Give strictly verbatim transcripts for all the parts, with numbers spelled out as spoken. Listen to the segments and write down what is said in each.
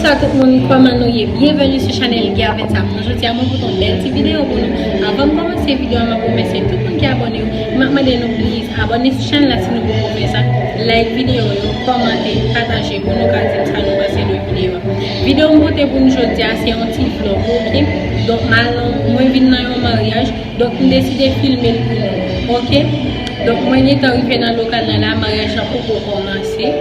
Bonjou tout moun, kòman nou ye? Byenveni sou chanèl Guervens Ap. Jodi a, mwen pote yon bèl ti videyo pou nou. Anvan m kòmanse videyo a, m ap remèsye tout moun ki abòne yo. M ap mande nou, please, abòne sou chanèl la si nou poko fè sa. Like videyo yo, kòmante, pataje pou nou ka di m sa nou panse de videyo a. Videyo m pote pou nou jodi a, se yon ti vlog, oke? Donk, m al nan, mwen vin nan yon maryaj. Donk, m deside filme l pou nou, oke? Donk, mwen gentan rive nan lokal nan la, maryaj la poko kòmanse,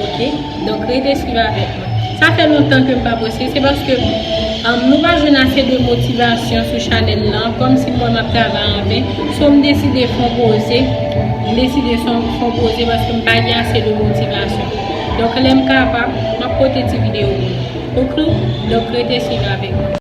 oke? Donk, rete swiv avèk mwen. Sa fè lontan ke m pa poste, se paske, um, nou pa jwenn ase de motivasyon sou chanèl lan, kòmsi m wè m ap travay anven. So, m deside fè yon poze, m deside fè yon poze paske m pa gen ase de motivasyon. Donk, lè m kapab, m ap pote ti videyo pou nou. Oke? Donk, rete swiv avèk mwen.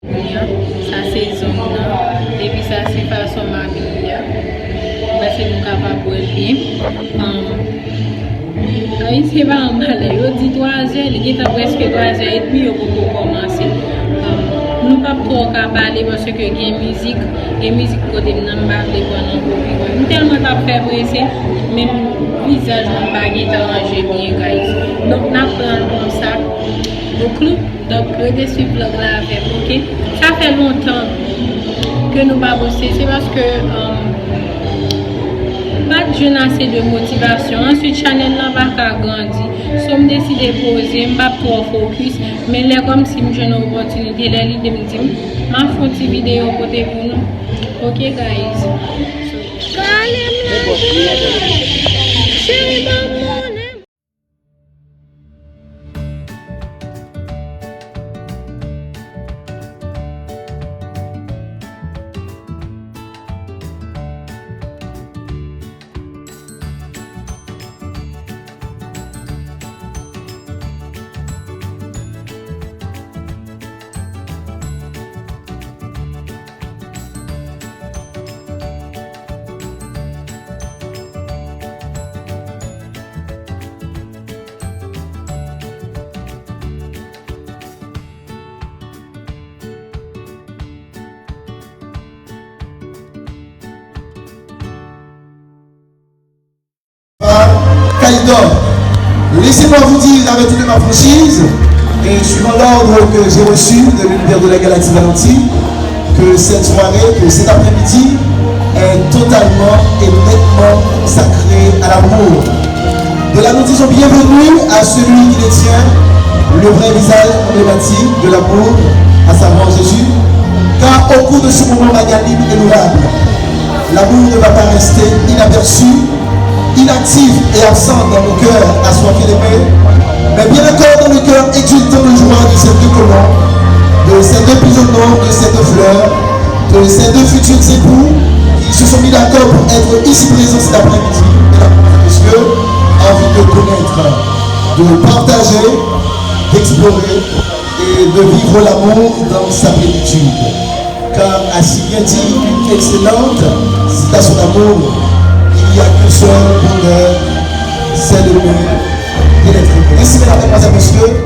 Kounye a, sa se zong nan. Epi sa se fason m abiye a. M panse nou kapab wè l byen. Um, Ayisyen pa anba lè yo di twa zè, li gentan prèske twa zè edmi, yo poko kòmanse. Um, nou p ap twò ka pale paske gen mizik, gen mizik kote m nan, m pa vle pran nan copyright. M tèlman t ap fè prese, menm vizaj mwen pa gentan ranje byen, guys. Donk, n ap pran l konsa. Oke? Donk, rete swiv vlog la avè m, oke? Sa fè lontan ke nou pa poste, se paske, um, pa t jwenn ase de motivasyon. Answit, chanèl lan pa ka grandi. So, m deside poze, m p ap twò fokis. Men lè kòmsi m jwenn yon opòtinite, lè lide m di m, m ap fè yon ti videyo pote pou nou. Oke, guys? So, yeah. Kale m la, cheri, ban m monnen. Kalidor. Laissez-moi vous dire avec toute ma franchise, et suivant l'ordre que j'ai reçu de l'univers de la Galaxie Valentine, que cette soirée, que cet après-midi est totalement et nettement consacrée à l'amour. De là, nous disons bienvenue à celui qui détient le vrai visage emblématique de l'amour, à savoir Jésus, car au cours de ce moment magnanime et louable, l'amour ne va pas rester inaperçu, inactif et absent dans nos cœurs assoiffés d'aimer, mais bien encore dans le cœur exultant de joie de ces deux colons, de ces deux pigeonneaux, de ces deux fleurs, de ces deux futurs époux qui se sont mis d'accord pour être ici présents cet après-midi. Mesdames et messieurs, envie de connaître, de partager, d'explorer et de vivre l'amour dans sa plénitude. Car, ainsi bien dit, une excellente citation d'amour, il n'y a qu'un seul bonheur, c'est d'aimer et d'être aimé. Ainsi, mesdames, mesdemoiselles, messieurs,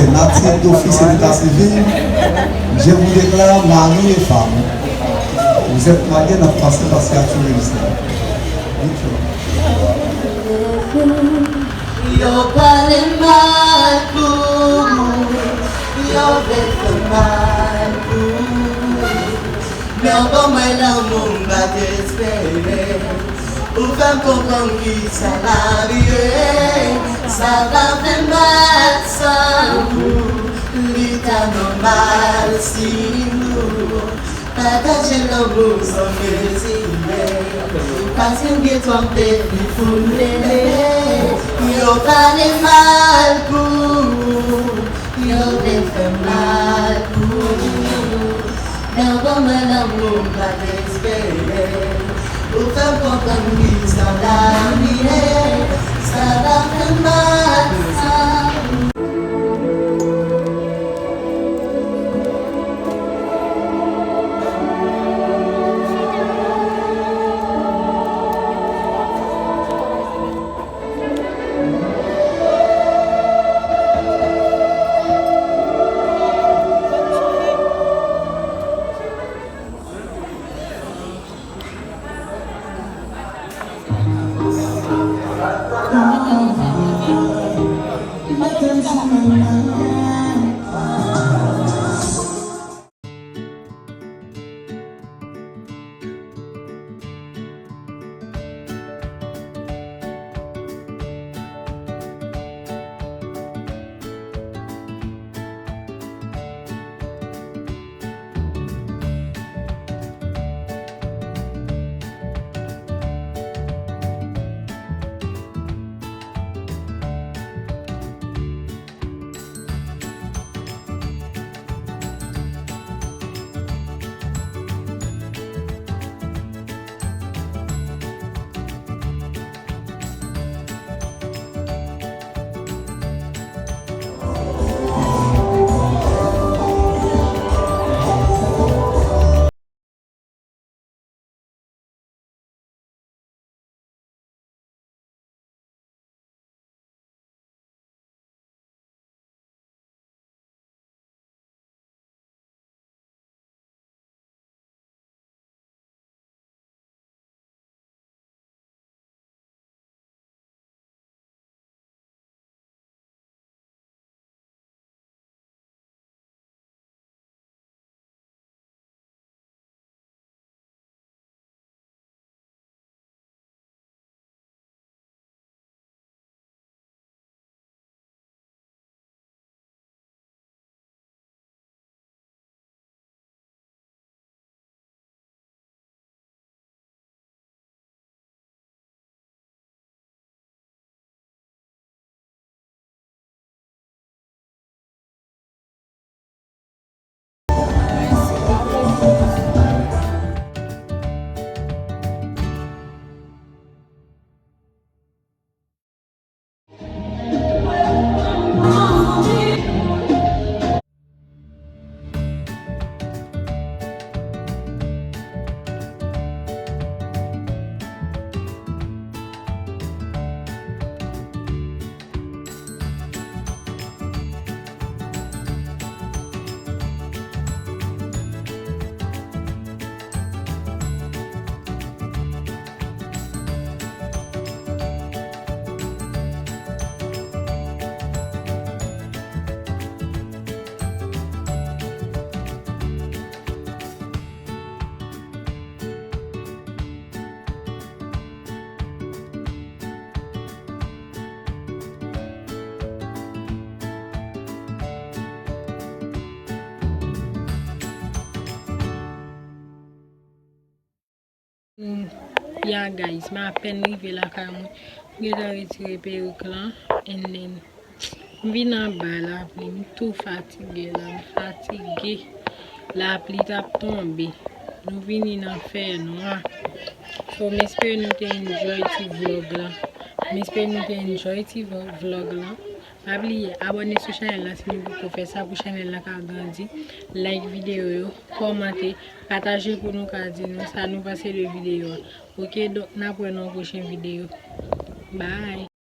Natif d'office et d'état civil, je vous déclare mari et femme. Vous êtes mariés, n ap pase pa siyati relis la. Yo pale mal pou ou, yo vle fè mal pou ou. Men w ban mwen lanmou m pa t espere. Ou fè m konprann kisa lavi ye. Sa va fè mal san ou. Li ta nòmal si nou pataje lanmou san mezire. Paske m gen twòp defi pou m rele. Yo pale mal pou ou. Yo vle fè mal pou ou. Men w ban mwen lanmou m pa t espere. Ou fè m konprann kisa lavi ye. Sa va fè mal sa. Mm, yeah, guys, m apèn rive lakay mwen. M gentan retire perik lan, and then m vin anba lapli. M tou fatige la, m fatige. Lapli t ap tonbe. Nou vini nan fènwa. So, m espere nou te enjoy ti vlog lan. M espere nou te enjoy ti vlog lan. Pa bliye abòne sou chanèl la si nou poko fè sa pou chanèl la ka grandi. Like videyo yo, kòmante, pataje pou nou ka di nou sa nou panse de videyo a. Oke, donk n ap wè nan yon pwochen videyo. Bye!